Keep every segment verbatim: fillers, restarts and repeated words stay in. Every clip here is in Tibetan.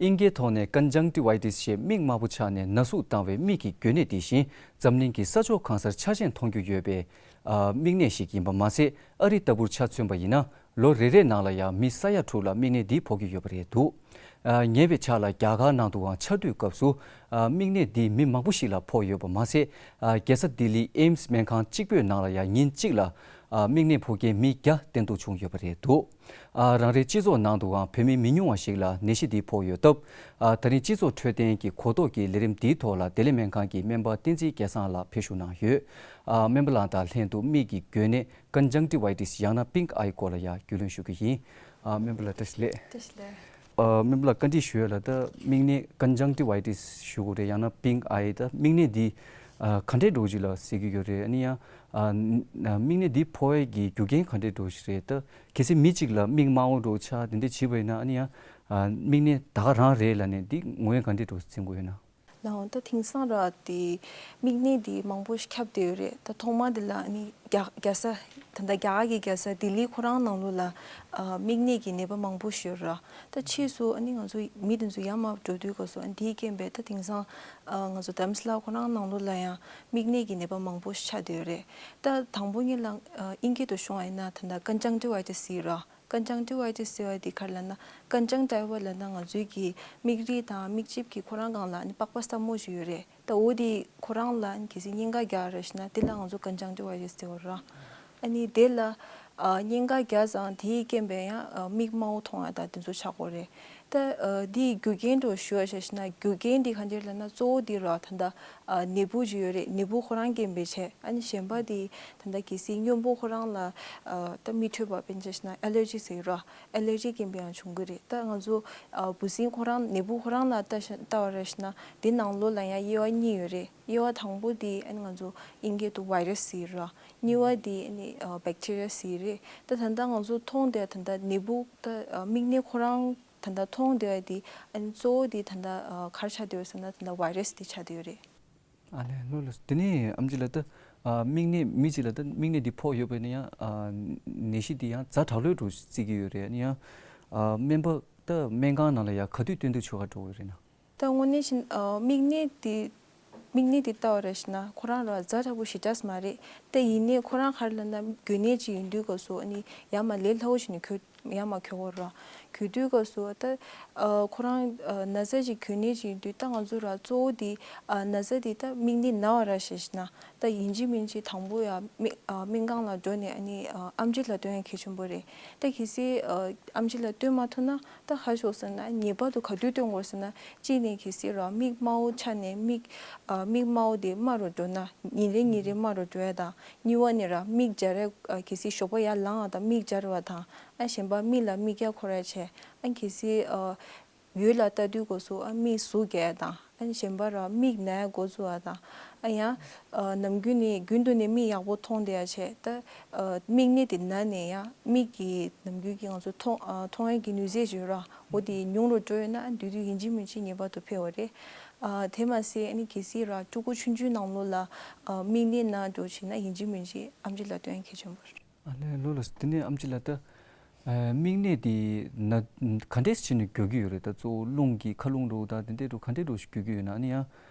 ཨིན་སྐད་ཐོག་ནས་ཀན་ཇང་ཊི་ཝའི་ཊི་སི་ཞེས་མིག་དམར་པོ་ཆགས་ནས་ན་ཟུག་བཏང་བའི་མིག་གི་འགོས་ནད་དེ་བཞིན་འཛམ་གླིང་གི་ས་ཕྱོགས་གང་སར་འཆར་ཅན་མཐོང་རྒྱུ་ཡོད་པའི་ཨ་མིག་ནད་ཞིག་ཡིན་པ་མ་ཟད། ཨ་རི་ལྟ་བུར་ཆ་མཚོན་པ་ཡིན་ན། ལོ་རེ་རེའི་ནང་ལ་ཡང་མི་ས་ཡ་དྲུག་ལ་མིག་ནད་འདི་ཕོག་གི་ཡོད་པ་རེད་འདུག་ཨ་ཉེ་བའི་ཆར་ལ་རྒྱ་གར་ནང་དུའང་ཆར་དུས་སྐབས་སུ་ཨ་མིག་ནད་འདི་མི་མང་པོ་ཞིག་ལ་ཕོག་ཡོད་པ་མ་ཟད། ཨ་རྒྱལ་ས་ལྡི་ལིའི་ཨེམ་སི་སྨན་ཁང་གཅིག་པུའི་ནང་ལ་ཡང་ཉིན་གཅིག་ལ་ཨ་མིག་ནད་ཕོག་མཁན་མི་བརྒྱ་སྟོན་ཐོག་བྱུང་ཡོད་པ་རེད་འདུག་ཨ་རང་རེའི་སྤྱི་ཚོགས་ནང་དུའང་བོད་མི་མི་ཉུང་བ་ཞིག་ལ་ནད་གཞི་འདི་ཕོག་ཡོད་སྟབས། ཨ་ད་རིང་སྤྱི་ཚོགས་འཕྲོད་བསྟེན་གྱི་གོ་རྟོགས་ཀྱི་ལས་རིམ་འདིའི་ཐོག་ལ་བདེ་ལེགས་སྨན་ཁང་གི་སྨན་པ་བསྟན་འཛིན་སྐལ་བཟང་ལགས་ཕེབས་ཞུགས་གནང་ཡོད། ཨ་སྨན་པ་ལགས་དང་ལྷན་དུ་མིག་གི་འགོས་ནད་ཀན་ཇང་ཊི་ཝའི་ཊི་སི་ཡང་ན་པིང་ཨའི་སྐོར་ལ་ཡང་རྒྱུས་ལོན་ཞུ་གི་ཡིན། ཨ་སྨན་པ་ལགས་བཀྲ་ཤིས་བདེ་ལེགས། བཀྲ་ཤིས་བདེ་ལེགས། ཨ་སྨན་པ་ལགས་བཀའ་འདྲི་ཞུ་ཡ་ལ། ད་མིག་ནད་ཀན་ཇང་ཊི་ཝའི་ཊི་སི་ཞུ་དགོས་རེད། ཡང་ན་པིང་ཨའི། ད་མིག་ནད་འདི་ཨ་ག་འདྲས་འདྲ་བོ་ཅིག་ལ་ཟེར་གྱི་ཡོད་རེད། ཨ་ནི་ཡང་ཨ་མིག་ནད་འདི་ཕོག་ཡས་ཀྱི་རྒྱུ་རྐྱེན་ག་འདྲས་འདྲ་བོ་ཞིག་རེད། ད་གལ་སྲིད་མི་གཅིག་ལ་མིག་དམར་པོ་འདྲ་བོ་ཆགས་དེ་འདྲས་བྱས་པ་ཡིན་ན། ཨ་ནི་ཡང་ཨ་མིག་ནད་ད་ག་རང་རེད་ལབ་ནས་འདི་ངོས་ག་འདྲས་འདྲ་བོ་འཛིན་དགོས་ཡོད་ན། ལགས་འོང་། ད་དེང་སང་ར་དེ་མིག་ནད་དེ་མང་པོ་ཞིག་ཁྱབ་བསྡད་ཡོད་རེད། ད་ཐོག་མ་དེ་ལ་ཨ་ནི་རྒྱ་རྒྱལ་ས་ད་ལྟ་རྒྱ་གར་གྱི་རྒྱལ་ས་ལྡི་ལི་ཁོ་རང་ནང་ལོགས་ལ་ཨ་མིག་ནད་ཀྱི་ནད་པ་མང་པོ་ཞིག་ཡོད་ར། ད་ཕྱིས་སུ་ཨ་ནི་ང་ཚོ་མི་དེ་ཚོ་ཡར་མར་འགྲོ་དུས་སྐབས་སུ་ཨ་ནི་དེའི་རྐྱེན་པས་ད་དེང་སང་ཨ་ང་ཚོ་དྷ་རམ་ས་ལ་ཁོ་རང་ནང་ལོགས་ལ་ཡང་མིག་ནད་ཀྱི་ནད་པ་མང་པོ་ཞིག་ཆགས་བསྡད་ཡོད་རེད། ད་དང་པོ་ཉིད་ལ་ཨ་དབྱིན་སྐད་དུ་ཞུ་བ་ཡིན་ན་ད་ལྟ་ཀན་ཇང་ཊི་ཝའི་ཊི་སི་ཟེར་ར། ཀན་ཇང་ཊི་ཝའི་ཊི་སི་ཟེར་བ་དེ་ག་རེ་ལབ་ན། ཀན་ཇང་ཊི་ཝ་ལབ་ན་ང་ཚོའི་གི་མིག་རིལ་དང་མིག་ལྕིབས་ཀྱི་ཁོ་རང་སྒང་ལ་ཨ་ནི་པགས་པ་སྲབ་མོ་ཞིག་ཡོད་རེད། ད་འོ་དེ་ཁོ་རང་ལ་ཨ་ནི་གལ་སྲིད་གཉན་ཁ་རྒྱག་ར་ཞེ་ན་དེ་ལ་ང་ཚོ་ཀན་ཇང་ཊི་ཝའི་ཊི་སི་ཟེར་བ་ར། ཨ་ནི་དེ་ལ་ཨ་གཉན་ཁ་རྒྱག་ཙང་དེའི་རྐྱེན་པས་ཡང་ཨ་མིག་དམར་པོ་མཐོང་ཡ་ད་དེ་ཚོ་ཆགས་ཀྱི་ཡོད་རེད། ད་ཨ་དེའི་རྒྱུ་རྐྱེན་འདྲ་ཞུ་བ་བྱས་ཞེ་ན། རྒྱུ་རྐྱེན་དེ་ག་འདྲ་ལབ་ན། གཙོ་བོ་དེ་ར་ད་ལྟ་ཨ་ནད་འབུ་ཅིག་ཡོད་རེད། ནད་འབུ་ཁོ་རང་རྐྱེན་པས་བྱས། ཨ་ནི་གཞན་པ་དེ་ད་ལྟ་གལ་སྲིད་སྔོན་པོ་ཁོ་རང་ལ་ཨ་ད་མི་འཕྲོད་པ་དཔེར་ན་ཆ་བཞག་ན་ཨེ་ལར་ཇི་ཟེར་གྱི་ར། ཨེ་ལར་ཇི་རྐྱེན་པས་ཡང་བྱུང་གི་རེད། ད་ང་ཚོ་ཨ་འབུ་སྲིན་ཁོ་རང་ནད་འབུ་ཁོ་རང་ལ་ལྟ་ཤ་ལྟ་བ་ར་ཞེ་ན་དེ་ནང་ལོགས་ལ་ཡང་དབྱེ་བ་གཉིས་ཡོད་རེད། དབྱེ་བ་དང་པོ་དེ་ཨ་ནི་ང་ཚོ་དབྱིན་སྐད་དུ་ཝའི་ར་སི་ཟེར་གྱི་ར། གཉིས་པ་དེ་ཨ་ནི་ཨ་བེག་ཊི་རི་ཡ་ཟེར་གྱི་རེད། ད་ད་ལྟ་ང་ཚོ་མཐོང་བསྡད་ད་ལྟ་ནད་འབུ་ད་ཨ་མིག་ནད་ཁོ་རང་ད་ལྟ་མཐོང་བསྡད་པ་དེ་ཨ་ནི་གཙོ་བོ་དེ་ད་ལྟ་ཨ་ག་རེ་ཆགས་བསྡད་ཡོད་ཟེར་ན་ད་ལྟ་ཝའི་ར་སི་དེ་ཆགས་བསྡད་ཡོད་རེད། ཨ་ལས། ལགས་ལགས། དེ་ནས་ཨེམ་ཆི་ལགས། ད་ཨ་མིག་ནད། མི་གཅིག་ལ་ད་མིག་ནད་འདི་ཕོག་ཡོད་པ་ཡིན་ན་ཡང་ཨ་ནད་གཞི་འདི་ཡང་ཛ་དྲག་ལོས་འགྲོ་བརྩི་གི་ཡོད་རེད། ཡང་ཨ་སྨན་པ་ད་སྨན་ཁང་ནང་ལ་ཡང་ག་དུས་སྟོན་དུ་ཆོག་ག་འགྲོ་གི་ཡོད་རེད་ན། ད་དངོས་གནས་བཞིན་ཨ་མིག་ནད་དེ་མིག་ནད་དེ་ལྟ་བ་ར་ཞེ་ན་ཁོ་རང་ར་ཛ་དྲག་པོ་ཞེ་དྲག་མ་རེད། ད་ཡིན་ནའི་ཁོ་རང་ག་རེ་ལབ་ན་འགོས་ནད་ཅིག་ཡིན་དུས་སྐབས་སུ་ཨ་ནི་ཡར་མར་ལས་སླ་བོ་ཞིག་ནས་འགོས། ཡར་མར་འགོས་ཀྱི་ཡོད་ར། འགོས་དུས་སྐབས་སུ་ད་ཨ་ཁོ་རང་ཨ་ན་ཚ་ཅིག་འགོས་ནད་ཅིག་ཡིན་དུས་ད་ང་ཚོ་ར་གཙོ་བོ་དེ་ཨ་ན་ཚ་དེ་ད་མིག་ནད་ན་བ་ར་བྱས་ཞེ་ན། ད་ཡིན་གཅིག་མིན་གཅིག་དང་པོ་ཡ་སྨན་ཨ་སྨན་ཁང་ལ་འགྲོ་ནས་ཨ་ནི་ཨ་ཨེམ་ཆི་ལ་སྟོན་ཡ་གལ་ཆེན་པོ་རེད། ད་གལ་སྲིད་ཨ་ཨེམ་ཆི་ལ་སྟོན་མ་ཐུབ་ན་ད་ག་རེ་ཤོག་ཟེར་ན། ངེས་པར་དུ་ག་དུས་སྟོན་དགོས་ཟེར་ན། གཅིག་ནས་གལ་སྲིད་ར་མིག་དམར་པོ་ཆགས་ནས་མིག་ཨ་མིག་དམར་པོ་དེ་དམར་རུ་འགྲོ་ན། ཉིན་རེ་ཉིན་རེ་དམར་རུ་འགྲོ་ཡ་དང་། གཉིས་པ་ནས་ར་མིག་འབྱར་ཡ། ཨ་གལ་སྲིད་ཞོགས་པ་ཡར་ལངས་པ་དང་མིག་འབྱར་བ་དང་། ཨ་གཞན་པ་མིག་ལ་མིག་རྒྱང་འཁོར་ཡ་བྱས། ཨ་གལ་སྲིད་ཨ་འོད་ལ་ལྟ་དུས་སྐབས་སུ་ཨ་མིག་ཟུག་རྒྱག་ཡ་དང་། ཨ་གཞན་པ་ར་མིག་ན་ཡ་འགོ་བཙུགས་པ་དང་། ཨ་ཡང་ཨ་ནམ་རྒྱུན་ནས་རྒྱུན་དུ་ནས་མིག་ཡག་པོ་མཐོང་བསྡད་ཡ་བྱས། ད་ཨ་མིག་ནད་དེ་ན་ནས་ཡང་མིག་གི་ནམ་རྒྱུན་གྱི་ང་ཚོ་མཐོང་ཨ་མཐོང་ཡ་གི་ནུས་ཚད་ཅིག་ཡོད་ར། འོ་དེ་ཉུང་རུ་འགྲོ་ཡོད་ན། ཨ་དེ་དུས་ཡིན་གཅིག་མིན་གཅིག་ངེས་པར་དུ་ཕེབས་པ་རེད། ཨ་དེ་མ་ཟད་ཨ་ནི་གལ་སྲིད་ར་ཕྲུ་གུ་ཆུང་ཆུང་ནང་ལོགས་ལ་ཨ་མིག་ནད་ན་འགྲོ་བྱས་ན་ཡིན་གཅིག་མིན་གཅིག་ཨེམ་ཆི་ལ་སྟོན་ཡ་གལ་ཆེན་པོ་རེད། ཨ་ལས། ལགས་ལགས། དེ་ནས་ཨེམ་ཆི་ལགས། ད་ཨ་མིག་ནད་དེ་ན་ག་འདྲས་བྱས་ནས་འགོས་ཀྱི་ཡོད་རེད། ད་གཙོ་བོ་རླུང་གི་མཁའ་རླུང་འདྲ་བོ་དང་དེ་འདྲས་འདྲ་བོ་ག་འདྲས་འདྲ་བོ་ཞིག་འགོས་ཀྱི་ཡོད་ན། ཨ་ནི་ཡང་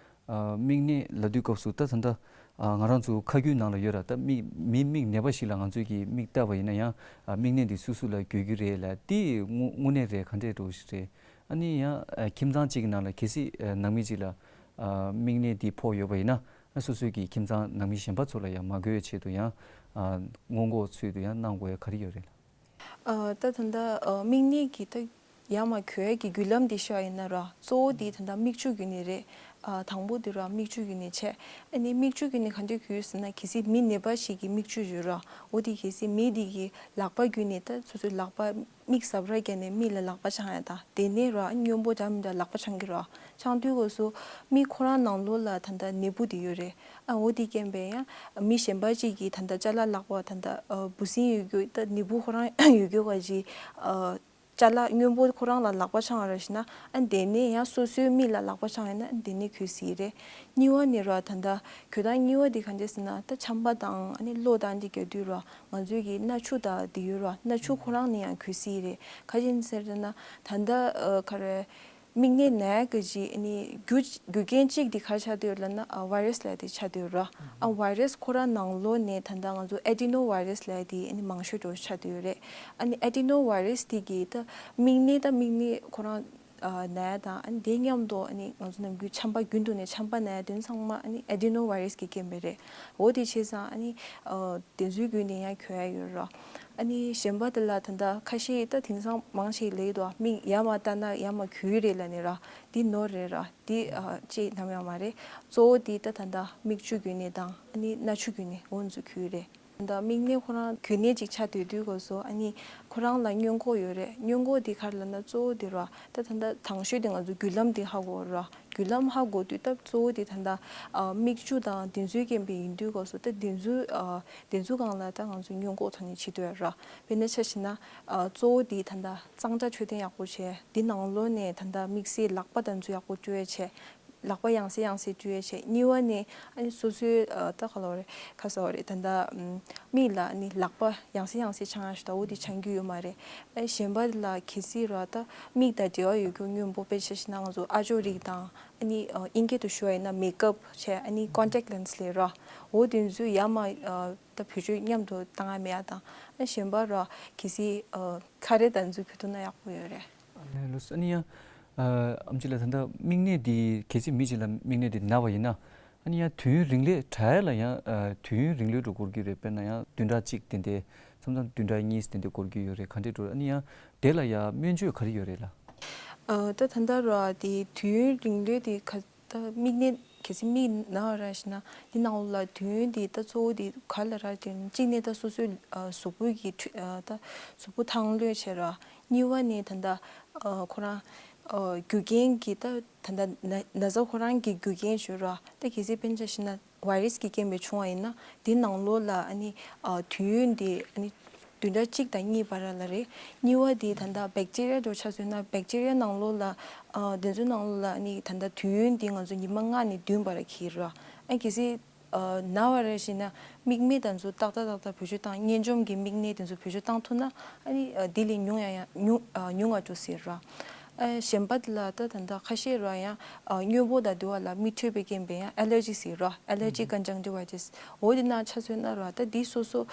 ཨ་མིག་ནད་ལབ་དུས་སྐབས་སུ་ད་ད་ལྟ་ཨ་ང་རང་ཚོ་ཁ་རྒྱུན་ནང་ལ་ཡོད་ར། ད་མིག་མི་མིག་ནད་པ་ཞིག་ལ་ང་ཚོས་ཀྱིས་མིག་བལྟས་པ་ཡིན་ན་ཡང་ཨ་མིག་ནད་འདི་སུ་སུ་ལ་འགོས་ཀྱི་རེད་ལབ། དེ་དངོས་དངོས་གནས་རེད། ག་འདྲས་འདྲ་བོ་ཞིག་རེད། ཨ་ནི་ཡང་ཨ་ཁྱིམ་ཚང་གཅིག་གི་ནང་ལ་གལ་སྲིད་ཨ་ནང་མི་གཅིག་ལ་ཨ་མིག་ནད་འདི་ཕོག་ཡོད་པ་ཡིན་ན། ཨ་སོ་སོའི་གི་ཁྱིམ་ཚང་ནང་མི་གཞན་པ་ཚོ་ལ་ཡང་མ་འགོས་ཆེད་དུ་ཡང་ཨ་སྔོན་འགོག་ཚུལ་དུ་ཡང་གནང་དགོས་ཡ་ག་རེ་ཡོད་རེད་ལགས། ཨ་ད་ད་ལྟ་ཨ་མིག་ནད་ཀྱི་ད་ཡར་མར་འགོས་ཡ་གི་བརྒྱུད་ལམ་འདི་ཤོད་ཡིན་ན་ར། གཙོ་བོ་འདི་ད་ལྟ་མིག་ཆུ་བརྒྱུད་ནས་རེད། ཨ་དང་པོ་འདི་ར་མིག་ཆུ་བརྒྱུད་ནས་བྱས། ཨ་ནི་མིག་ཆུ་བརྒྱུད་ནས་ག་འདྲས་འགོས་ཟེར་ན། གལ་སྲིད་མི་ནད་པ་ཞིག་གི་མིག་ཆུ་ཡོད་ར། འོ་དེ་གལ་སྲིད་མི་དེ་གི་ལག་པ་བརྒྱུད་ནས་ད་སོ་སོའི་ལག་པ་མིག་ཟབ་ར་བརྒྱབ་ནས་མིག་ལ་ལག་པ་འཆང་ཡ་དང་། དེ་ནས་ར་སྔོན་པོ་འདྲ་མི་འདྲ་ལག་པ་འཆང་གི་ར། འཆང་དུས་སྐབས་སུ་མི་ཁོ་རང་ནང་ལོགས་ལ་ད་ལྟ་ནད་འབུ་དེ་ཡོད་རེད། ཨ་འོ་དེ་རྐྱེན་པས་ཡང་མི་གཞན་པ་ཅིག་གིས་ད་ལྟ་ཅ་ལག་ལག་པ་ད་ལྟ་ཨ་འབུ་སྲིན་ཡོད་རྒྱུ། ད་ནད་འབུ་ཁོ་རང་ཡོད་རྒྱུ་ག་ཅིག་ཨ་ཅ་ལག་སྔོན་པོ་ཁོ་རང་ལ་ལག་པ་འཆང་བ་ར་ཞེ་ན། ཨ་དེ་ནས་ཡང་སོ་སོའི་མིག་ལ་ལག་པ་འཆང་ཡོད་ན་དེ་ནས་འགོས་སྲིད་རེད། གཉིས་པ་ནས་ར་ད་ལྟ་འགོས་སྟངས་གཉིས་པ་དེ་ག་འདྲས་ཟེར་ན། ད་ཆམ་པ་དང་ཨ་ནི་གློ་དང་དེ་རྒྱག་དུས་ར་ང་ཚོའི་གི་སྣ་ཆུ་དང་དེ་ཡོད་ར། སྣ་ཆུ་ཁོ་རང་ནས་ཡང་འགོས་སྲིད་རེད། ག་ཅི་ཡིན་ཟེར་ན་ད་ལྟ་ཨ་ག་རེ་ མིག་ནད་ནད་གི་ཅིག་ཨ་ནི་རྒྱུ་རྒྱུ་རྐྱེན་གཅིག་དེ་ག་རེ་ཆགས་བསྡད་ཡོད་ལབ་ན་ཨ་ཝའི་རས་ལབ་དེ་ཆགས་བསྡད་ཡོད་ར། ཨ་ཝའི་རས་ཁོ་རང་ནང་ལོགས་ནས་ད་ལྟ་ང་ཚོ་ཨེ་ཌི་ནོ་ཝའི་རས་ལབ་དེ་ཨ་ནི་མང་ཤོས་འདྲ་ཆགས་བསྡད་ཡོད་རེད། ཨ་ནི་ཨེ་ཌི་ནོ་ཝའི་རས་དེ་གིས་ད་མིག་ནད་ད་མིག་ནད་ཁོ་རང་ཨ་ནད་དང་ཨ་ནི་དེ་མཉམ་དུ་ཨ་ནི་ང་ཚོ་ནམ་རྒྱུན་ཆམ་པ་རྒྱུན་དུ་ནས་ཆམ་པ་ནད་དོན་ཚང་མ་ཨ་ནི་ཨེ་ཌི་ནོ་ཝའི་རས་ཀྱི་རྐྱེན་པས་རེད། འོ་དེ་བྱས་ཙང་ཨ་ནི་ཨ། དེ་ཚོའི་བརྒྱུད་ནས་ཡང་གྱོན་ཡ་ཡོད་ར། ཨ་ནི་གཞན་པ་དེ་ལ་ད་ལྟ་ཁ་ཤས་ད་དེང་སང་མང་ཆེ་ལབ་ཀྱི་འདུག་མིག་ཡར་མར་ལྟ་ན་ཡར་མར་གྱོན་གྱི་རེད་ལབ་ནས་ར། འདི་ནོར་རེད་ར། འདི་ཨ་ཅེས་ནམ་ཡང་མ་རེད། གཙོ་བོ་འདི་ད་ད་ལྟ་མིག་ཆུ་རྒྱུ་ནས་དང་ཨ་ནི་སྣ་ཆུ་རྒྱུ་ནས་འོ་འཛུགས་གྱོན་གྱི་རེད། ད་ལྟ་མིག་ནད་ཁོ་རང་གྱོན་ནད་ཅིག་ཆགས་སྡོད་དུས་སྐབས་སུ་ཨ་ནི་ཁོ་རང་ལ་སྔོན་འགོག་ཡོད་རེད། སྔོན་འགོག་འདི་ག་རེ་ལབ་ན་གཙོ་བོ་འདི་ར། ད་ད་ལྟ་དང་ཤོས་དེ་ང་ཚོ་རྒྱུ་ལམ་དེ་ཧ་གོ་ར། རྒྱུ་ལམ་ཧ་གོ་དུས་སྟབས་གཙོ་བོ་དེ་ད་ལྟ་ཨ་མིག་ཆུ་དང་དེ་ཚོའི་རྐྱེན་པས་ཡིན་དུས་སྐབས་སུ་ད་དེ་ཚོའི་ཨ་དེ་ཚོའི་སྒང་ལ་ད་ང་ཚོ་སྔོན་འགོག་ཐོག་ནས་བྱེད་ཐུབ་ཡ་ར། དཔེར་ན་ཆ་བཞག་ན་ཨ་གཙོ་བོ་དེ་ད་ལྟ་གཙང་སྦྲ་འཕྲོད་བསྟེན་ཡག་པོ་བྱས། དེ་ནང་ལོགས་ནས་ད་ལྟ་དམིགས་བསལ་ལག་པ་དེ་ཚོ་ཡག་པོ་བཀྲུ་ཡ་བྱས། ལག་པ་ཡང་སེ་ཡང་སེ་བཀྲུ་ཡ་བྱས། གཉིས་པ་ནས་ཨ་ནི་སོ་སོའི་ཨ་ད་ག་ལབ་རེད། ཁ་ཟེར་བ་རེད། ད་ལྟ་ཨམ་མིག་ལ་ཨ་ནི་ལག་པ་ཡང་སེ་ཡང་སེ་འཆང་ཡ་ཞིག་ད་འོ་དེ་འཆང་རྒྱུ་ཡོད་མ་རེད། ཨ་གཞན་པ་ལ་གལ་སྲིད་ར་ད་མིག་དང་འབྲེལ་བ་ཡོད་རྒྱུ་སྔོན་པོ་དཔེ་ཆ་བཞག་ན་ང་ཚོ་ཨ་ཅོ་རིགས་དང་ཨ་ནི་ཨ་དབྱིན་སྐད་དུ་ཞུ་བ་ཡིན་ན་མེག་ཨབ་བྱས། ཨ་ནི་ཀོན་ཊེག་ལེན་སི་ལབ་ར། འོ་དེ་ཚོ་ཡར་མར་ཨ་ད་བེད་སྤྱོད་མཉམ་དུ་བཏང་ཡ་མེད་ཡ་དང་། ཨ་གཞན་པ་ར་གལ་སྲིད་ཨ་ཁ་རས་དེ་ཚོ་གྱོན་ཐུབ་ན་ཡག་པོ་ཡོད་རེད། ཨ་ནི་ལོས་ཨ་ནི་ཡང་ཨ་ཨམ་ཆི་ལགས། ད་ལྟ་མིག་ནད་འདི་གལ་སྲིད་མི་གཅིག་ལ་མིག་ནད་འདི་ན་བ་ཡིན་ན་ཨ་ནི་ཡང་དུས་ཡུན་རིང་ལོས་དྲག་ཡ་ལ་ཡང་ཨ་དུས་ཡུན་རིང་ལོས་འགྲོ་འགོར་གྱི་རེད། དཔེར་ན་ཡང་བདུན་ཕྲག་གཅིག་དེ་འདྲས། མཚམས་མཚམས་བདུན་ཕྲག་གཉིས་དེ་འདྲས་འགོར་གྱི་ཡོད་རེད། ག་འདྲས་འགྲོ་རེད། ཨ་ནི་ཡང་དེ་ལ་ཡང་སྨན་བཅོས་ག་རེ་ཡོད་རེད་ལགས། ཨ་ད་ད་ལྟ་ར་དེ་དུས་ཡུན་རིང་ལོས་དེ་ག་ད་མིག་ནད་གལ་སྲིད་མིག་ན་བ་ར་ཞིག་ན་འདི་ནང་ལོགས་ལ་དུས་ཡུན་དེ་ད་གཙོ་བོ་དེ་ག་ལ་ར་དེ་གཅིག་ནས་ད་སོ་སོའི་ཨ་གཟུགས་པོ་གི་འཕྲུ་ཨ་ད་གཟུགས་པོ་ཐང་ལྷོད་བྱས་ར། གཉིས་པ་ནས་ད་ད་ཨ་ཁོ་རང་ཨ་རྒྱུ་རྐྱེན་གྱི་ད་ད་ད་ན་ན་ཚ་ཁོ་རང་གི་རྒྱུ་རྐྱེན་ཞུ་ར། ད་གལ་སྲིད་དཔེར་ན་ཆ་བཞག་ན་ཝའི་རས་ཀྱི་རྐྱེན་པས་བྱུང་བ་ཡིན་ན་འདི་ནང་ལོགས་ལ་ཨ་ནི་ཨ་དུས་ཡུན་དེ་ཨ་ནི་བདུན་ཕྲག་གཅིག་དང་གཉིས་བར་ལ་རེད། གཉིས་པ་དེ་ད་ལྟ་བེག་ཊི་རི་ཡ་འདྲ་ཆ་མཚོན་ན་བེག་ཊི་རི་ཡ་ནང་ལོགས་ལ་ཨ་དེ་ཚོའི་ནང་ལོགས་ལ་ཨ་ནི་ད་ལྟ་དུས་ཡུན་དེ་ང་ཚོ་ཉི་མ་ལྔ་ནས་བདུན་བར་འཁེལ་ར། ཨ་གལ་སྲིད་ཨ་ན་བ་རེ་བཞིན་ན་མིག་སྨན་དེ་ཚོ་ཏག་ཏག་ཏག་ཏག་བེད་སྤྱོད་བཏང་། གཉན་འཇོམས་ཀྱི་མིག་སྨན་དེ་ཚོ་བེད་སྤྱོད་བཏང་ཐུབ་ན་ཨ་ནི་ཨ་དེ་ལས་ཉུང་ཡང་ཡང་ཉུང་ཨ་ཉུང་བ་འགྲོ་སྲིད་ར། ཨ་གཞན་པ་དེ་ལ་ད་ད་ལྟ་ཁ་ཤས་ར་ཡང་ཨ་སྔོན་པོ་དང་བསྡུར་བ་ལ་མིག་འཕྲོད་པའི་རྐྱེན་པས་ཡང་ཨེ་ལར་ཇི་ཟེར་ར། ཨེ་ལར་ཇི་ཀོན་ཇང་ཊི་ཝའི་ཊིས། འོ་དེ་ནང་ཆ་མཚོན་ན་ར་ད་དེ་སོ་སོ་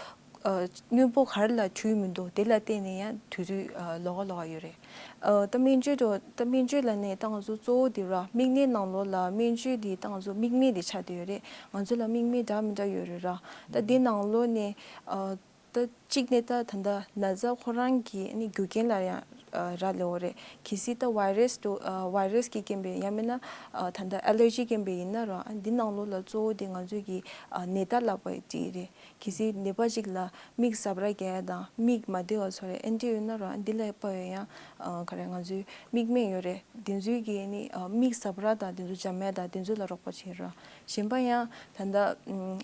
ཨ་སྔོན་པོ་ག་རེ་ལ་འཕྲོད་མི་འདུག་དེ་ལ་བརྟེན་ནས་ཡང་དུས་ཚོད་ཨ་ལོགས་ཀ་ལོགས་ཀ་ཡོད་རེད། ཨ་ད་སྨན་བཅོས་དང་ད་སྨན་བཅོས་ལབ་ནས་ད་ང་ཚོ་གཙོ་བོ་དེ་ར་མིག་སྨན་ནང་ལོགས་ལ་སྨན་བཅོས་དེ་ད་ང་ཚོ་མིག་སྨན་དེ་ཆགས་བསྡད་ཡོད་རེད། ང་ཚོ་ལ་མིག་སྨན་འདྲ་མི་འདྲ་ཡོད་རེད་ར། ད་དེ་ནང་ལོགས་ནས་ཨ་ད་གཅིག་ནས་ད་ད་ལྟ་ན་ཚ་ཁོ་རང་གི་ཨ་ནི་རྒྱུ་རྐྱེན་ལ་ཡང་ཨ་རག་ལས་ཡོད་རེད། གལ་སྲིད་ད་ཝའི་རས་དུ་ཨ་ཝའི་རས་ཀྱི་རྐྱེན་པས་ཡང་མིན་ན་ཨ་ད་ལྟ་ཨེ་ལར་ཇི་རྐྱེན་པས་ཡིན་ན་ར། ཨ་འདི་ནང་ལོགས་ལ་གཙོ་བོ་དེ་ང་ཚོས་ཀྱི་ཨ་ནད་རྟགས་ལབ་པ་དེ་རེད། གལ་སྲིད་ནད་པ་གཅིག་ལ་མིག་ཟ་འཕྲུག་རྒྱག་ཡ་དང་མིག་མ་བདེ་བ་ཚོ་རེད་ཨེ་འདྲ་ཡོད་ན་ར། ཨ་འདི་ལ་དཔག་པའི་ཡང་ཨ་ག་རེ་ང་ཚོའི་མིག་སྨན་ཡོད་རེད། དེ་ཚོས་ཀྱི་ཨ་ནི་ཨ་མིག་ཟ་འཕྲུག་དང་དེ་ཚོ་འཇམ་ཡ་དང་དེ་ཚོ་ལ་རོགས་པ་བྱེད་ར། གཞན་པ་ཡང་ད་ལྟ་ཨམ་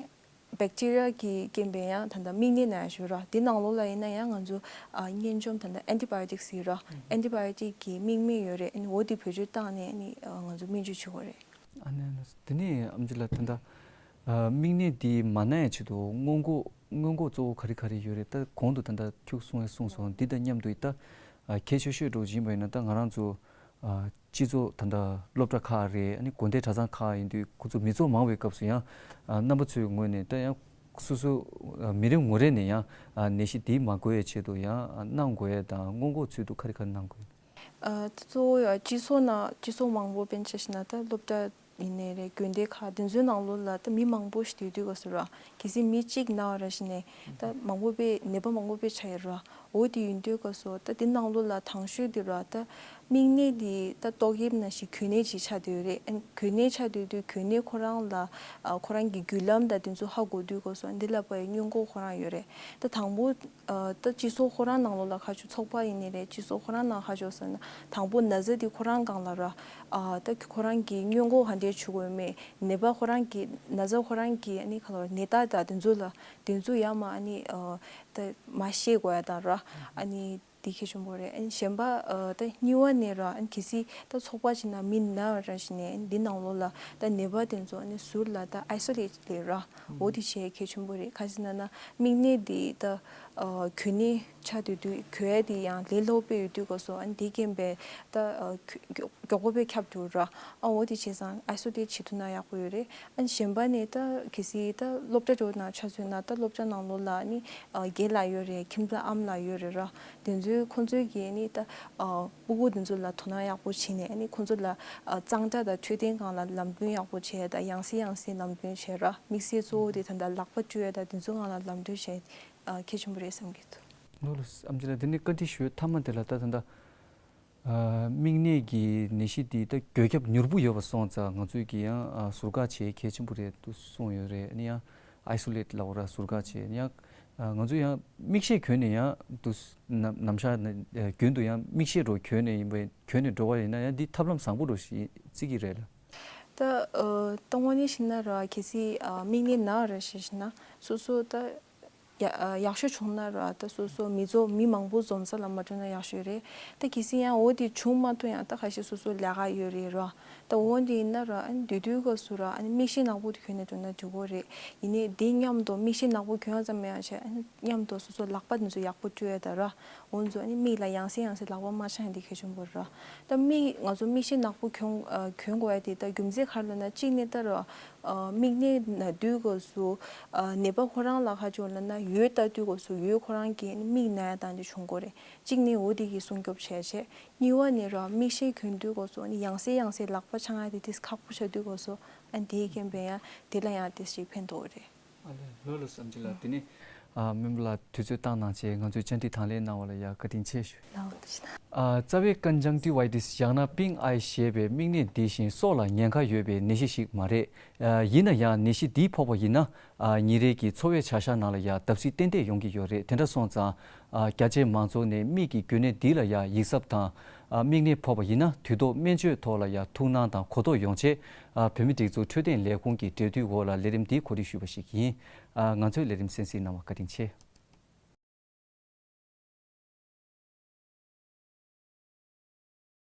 བེག་ཊི་རི་ཡ་གི་རྐྱེན་པས་ཡང་ད་ལྟ་མིག་ནད་ན་ཡ་ཞུ་ར། དེ་ནང་ལོགས་ལ་ཡིན་ན་ཡང་ང་ཚོ་ཨ་གཉན་འཇོམས་ད་ལྟ་ཨན་ཊི་བའི་ཡོ་ཊིག་ཟེར་ར། ཨན་ཊི་བའི་ཡོ་ཊིག་གི་མིག་སྨན་ཡོད་རེད། ཨ་ནི་འོ་དེ་བེད་སྤྱོད་བཏང་ནས་ཨ་ནི་ཨ་ང་ཚོ་སྨན་བཅོས་བྱེད་དགོས་རེད། ཨ་ནི་ཨ་ནི་དེ་ནས་ཨམ་ཆི་ལགས་ད་ལྟ་ཨ་མིག་ནད་འདི་མ་ན་ཡ་ཆེད་དུ་སྔོན་འགོག་སྔོན་འགོག་གཙོ་བོ་ག་རེ་ག་རེ་ཡོད་རེད། ད་གོང་དུ་ད་ལྟ་ཁྱུག་གསུང་ཡ་གསུངས་སོང་། འདི་དང་མཉམ་དུ་ད་ཨ་གལ་ཆེ་ཤོས་འདྲ་བོ་ཡིན་པ་ཡིན་ན་ད་ང་རང་ཚོ་ཨ་སྤྱི་ཚོགས་ད་ལྟ་སློབ་གྲྭ་ཁག་རེད། ཨ་ནི་དགོན་སྡེ་གྲྭ་ཚང་ཁག་ཡིན་དུས་ཁོ་ཚོ་མི་ཚོགས་མང་བའི་སྐབས་སུ་ཡང་ཨ་རྣམ་པ་ཚོའི་ངོས་ནས་ད་ཡང་སོ་སོ་ཨ་མི་རེ་ངོ་རེ་ནས་ཡང་ཨ་ནད་གཞི་འདི་མ་འགོས་ཡའི་ཆེད་དུ་ཡང་ཨ་གནང་དགོས་ཡ་དང་སྔོན་འགོག་ཚུལ་དུ་ག་རེ་ག་རེ་གནང་དགོས། ཨ་གཙོ་བོ་ཡང་སྤྱི་ཚོགས་ནང་སྤྱི་ཚོགས་མང་པོ་དཔེར་ན་ཆ་བཞག་ན་ད་སློབ་གྲྭ་ཡིན་ནའི་རེད། དགོན་སྡེ་ཁག་དེ་ཚོའི་ནང་ལོགས་ལ་ད་མི་མང་པོ་ཞིག་སྡོད་དུས་སྐབས་སུ་ར། གལ་སྲིད་མི་གཅིག་ན་བ་ར་བཞིན་ནས་ད་མང་པོ་དཔེ་ནད་པ་མང་པོ་དཔེ་ཆགས་ཡོད་ར། འོ་དེ་ཡིན་དུས་སྐབས་སུ་ད་དེ་ནང་ལོགས་ལ་དང་ཤོས་དེ་ར་ད་མིག་ནད་དེ་ད་ཏོག་དབྱིབས་ནང་བཞིན་འགོས་ནད་ཅིག་ཆགས་བསྡད་ཡོད་རེད། ཨ་འགོས་ནད་ཆགས་བསྡད་དུས་འགོས་ནད་ཁོ་རང་ལ་ཨ་ཁོ་རང་གི་རྒྱུ་ལམ་དང་དེ་ཚོ་ཧ་གོ་དུས་སྐབས་སུ་འདི་ལ་དཔག་པའི་སྔོན་འགོག་ཁོ་རང་ཡོད་རེད། ད་དང་པོ་ཨ་ད་སྤྱི་ཚོགས་ཁོ་རང་ནང་ལོགས་ལ་ཁ་ཕྱོགས་ཚོགས་པ་ཡིན་ནའི་རེད། སྤྱི་ཚོགས་ཁོ་རང་ནང་ཁ་ཕྱོགས་ཟེར་ན་དང་པོ་ན་ཚ་དེ་ཁོ་རང་སྒང་ལ་ར། ཨ་ད་ཁོ་རང་གི་སྔོན་འགོག་ག་འདྲས་བྱེད་དགོས་མེད། ནད་པ་ཁོ་རང་གི་ན་ཚ་ཁོ་རང་གི་ཨ་ནི་ག་ལབ་ནད་རྟགས་དང་དེ་ཚོ་ལ་དེ་ཚོ་ཡར་མར་ཨ་ནི་ཨ་ད་མར་ཤེས་དགོས་ཡ་དང་ར། ཨ་ནི་དེ་གལ་ཆེན་པོ་རེད། ཨ་ནི་གཞན་པ་ཨ་ད་གཉིས་པ་ནས་ར་ཨ་ནི་གལ་སྲིད་ད་ཚོགས་པ་ཞིག་ནང་མི་ན་བ་ར་བཞིན་ནས་ཨ་ནི་འདི་ནང་ལོགས་ལ་ད་ནད་པ་དེ་ཚོ་ཨ་ནི་ཟུར་ལ་ད་ཨའི་སོ་ལེཊ་ལབ་ར། འོ་དེ་བྱེད་ཡ་གལ་ཆེན་པོ་རེད། ག་ཟེར་ན་ན་མིག་ནད་དེ་ད་ ཨ་གྱོན་ནི་ཆགས་དུས་དུས་གྱོན་ཡས་དེ་ཡང་ལས་སླ་པོ་ཡོད་དུས་སྐབས་སུ་ཨ་ནི་དེའི་རྐྱེན་པས་ད་ཨ་གྱོ་མགྱོགས་པོ་དཔེ་ཁྱབ་འགྲོ་ར། ཨ་འོ་དེ་བྱས་ཙང་ཨའི་སོ་ལེ་ཊི་བྱེད་ཐུབ་ན་ཡག་པོ་ཡོད་རེད། ཨ་ནི་གཞན་པ་ནི་ད་གལ་སྲིད་ད་སློབ་གྲྭ་འགྲོ་ན་ཆ་མཚོན་ན་ད་སློབ་གྲྭ་ནང་ལོགས་ལ་ནི་ཨ་རྒན་ལགས་ཡོད་རེད། ཁྱིམ་ཚང་ཨ་མ་ལགས་ཡོད་རེད་ར། དེ་ཚོའི་ཁོང་ཚོའི་གིས་ནི་ད་ཨ་སྤུ་གུ་དེ་ཚོ་ལ་དོ་སྣང་ཡག་པོ་བྱས་ནས་ཨ་ནི་ཁོང་ཚོ་ལ་ཨ་གཙང་སྦྲ་དང་འཕྲོད་བསྟེན་སྒང་ལ་ལམ་སྟོན་ཡག་པོ་བྱས། ད་ཡང་སེ་ཡང་སེ་ལམ་སྟོན་བྱས་ར། དམིགས་བསལ་གཙོ་བོ་དེ་ད་ལྟ་ལག་པ་བཀྲུ་ཡས་དང་དེ་ཚོའི་སྒང་ལ་ལམ་སྟོན་བྱས་ཨ་གལ་ཆེན་པོ་རེད་བསམ་གྱི་འདུག་ལགས་ལགས་སོ། ཨེམ་ཆི་ལགས། དེ་ནས་བཀའ་འདྲི་ཞུ་མཐའ་མ་དེ་ལ་ད་ད་ལྟ་ཨ་མིག་ནད་ཀྱི་ནད་གཞི་འདི་ད་འགོས་ཁྱབ་མྱུར་པོ་ཡོད་པ་སོང་ཙང་ང་ཚོས་ཀྱིས་ཡང་ཨ་ཟུར་བཀག་བྱེད་གལ་ཆེན་པོ་རེད་འདུག་གསུངས་ཡོད་རེད། ཨ་ནི་ཡང་ཨའི་སོ་ལེ་ཊི་ལབ་པ་ར་ཟུར་བཀག་བྱེད། ཡང་ཨ་ང་ཚོས་ཡང་མིག་ཤེལ་གྱོན་ནས་ཡང་འདུག་ནམ་ནམ་ཞག་ནས་ཨ་རྒྱུན་དུ་ཡང་མིག་ཤེལ་རོ་གྱོན་ནས་ཡིན་པས་གྱོན་ནས་འགྲོ་བ་ཡིན་ན་ཡང་འདི་ཐབས་ལམ་བཟང་པོ་རུ་ཞིག་བརྩི་གི་རེད་ལ། ད་ཨ་ད་དངོས་གནས་བཤད་ན་ར་གལ་སྲིད་ཨ་མིག་ནད་ན་ར་ཞེས་བཤད་ན་སོ་སོ་ད་ཡ་ཨ་ཡག་ཤོས་བྱུང་ན་ར་ད་སོ་སོ་མི་ཚོ་མི་མང་པོ་འཛོམས་ས་ལ་མ་འགྲོ་ན་ཡག་ཤོས་རེད། ད་གལ་སྲིད་ཡང་འོ་དེ་བྱུང་མ་ཐུབ་ཡང་ད་ཁ་ཤས་སོ་སོ་ལས་ཀ་ཡོད་རེད་ར། ད་འོ་དེ་ཡིན་ན་ར་ཨ་ནི་དེ་དུས་སྐབས་སུ་ར་ཨ་ནི་མིག་ཤེལ་ནག་པོ་དེ་གྱོན་ནས་འགྲོ་ན་འགྲིག་གི་རེད། ཡིན་ནའི་དེ་མཉམ་དུ་མིག་ཤེལ་ནག་པོ་གྱོན་ཡ་ཙམ་མ་ཡིན་པ་བྱས་ཨ་ནི་མཉམ་དུ་སོ་སོ་ལག་པ་དེ་ཚོ་ཡག་པོ་བཀྲུ་ཡ་ད་ར། འོ་ཚོ་ཨ་ནི་མིག་ལ་ཡང་སེ་ཡང་སེ་ལག་པ་མ་འཆང་ཡ་འདི་གལ་ཆེན་པོ་རེད། ད་མིག་ང་ཚོ་མིག་ཤེལ་ནག་པོ་གྱོན་ཨ་གྱོན་དགོས་ཡ་དེ་ད་རྒྱུ་མཚན་ག་རེ་ལབ་ན་གཅིག་ནས་ད་ར་ཨ་མིག་ནད་ན་དུས་སྐབས་སུ་ཨ་ནད་པ་ཁོ་རང་ལ་ཁ་ཕྱོགས་ལབ་ན་འོད་ལྟ་དུས་སྐབས་སུ་འོད་ཁོ་རང་གིས་ཨ་ནི་མིག་ན་ཡ་དང་དེ་བྱུང་དགོས་རེད། གཅིག་ནས་འོ་དེ་གིས་སྲུང་སྐྱོབ་བྱས་བྱས། གཉིས་པ་ནས་ར་མིག་ཤེལ་གྱོན་དུས་སྐབས་སུ་ཨ་ནི་ཡང་སེ་ཡང་སེ་ལག་པ་འཆང་ཡ་དེ་དེ་ཁག་པོ་ཆགས་དུས་སྐབས་སུ་ཨ་ནི་དེའི་རྐྱེན་པས་ཡང་དེ་ལ་ཡང་དེ་ཞིག་ཕན་ཐོགས་རེད། ཨ་ལས། ལགས་ལགས་སོ། ཨེམ་ཆི་ལགས། དེ་ནས་ཨ་སྨན་པ་ལགས་དུས་ཚོད་བཏང་གནང་བྱས་ང་ཚོའི་བཅར་འདྲི་དང་ལེན་གནང་བ་ལ་ཡ་བཀའ་དྲིན་ཆེ་ཞུ། ལགས་འོ་ཐུགས་རྗེ་གནང་། ཨ་རྩ་བའི་ཀན་ཇང་ཀྲི་ཝའི་ཏིས་ཡང་ན་པིང་ཨའི་ཞེས་པའི་མིག་ནད་འདི་བཞིན་སྲོག་ལ་ཉེན་ཁ་ཡོད་པའི་ནད་གཞི་ཞིག་མ་རེད། ཨ་ཡིན་ན་ཡང་ནད་གཞི་འདི་ཕོག་པ་ཡིན་ན་ཨ་ཉིན་རེ་གི་འཚོ་བའི་བྱ་གཞག་ནང་ལ་ཡ་བརྡབ་གསིག་ཏན་ཏན་ཡོང་གི་ཡོད་རེད། དེ་འདྲ་སོང་ཙང་ཨ་རྒྱ་ཆེའི་མང་ཚོགས་ནས་མིག་གི་འགོས་ནད་འདི་ལ་ཡ་ཡིད་གཟབ་དང་། ཨ་མིག་ནད་ཕོག་པ་ཡིན་ན་དུས་ཐོག་སྨན་བཅོས་ཐོག་ལ་ཡ་ཐུགས་སྣང་དང་གོ་རྟོགས་ཡོང་ཆེད། ཨ་བོད་མིའི་སྒྲིག་འཛུགས་འཕྲོད་བསྟེན་ལས་ཁུངས་ཀྱི་འབྲེལ་མཐུད་འོག་ལ་ལས་རིམ་འདི་གོ་སྒྲིག་ཞུས་པ་ཞིག་ཡིན། ཨ་ང་ཚོའི་ལས་རིམ་གསན་གཟིགས་གནང་བར་བཀའ་དྲིན་ཆེ།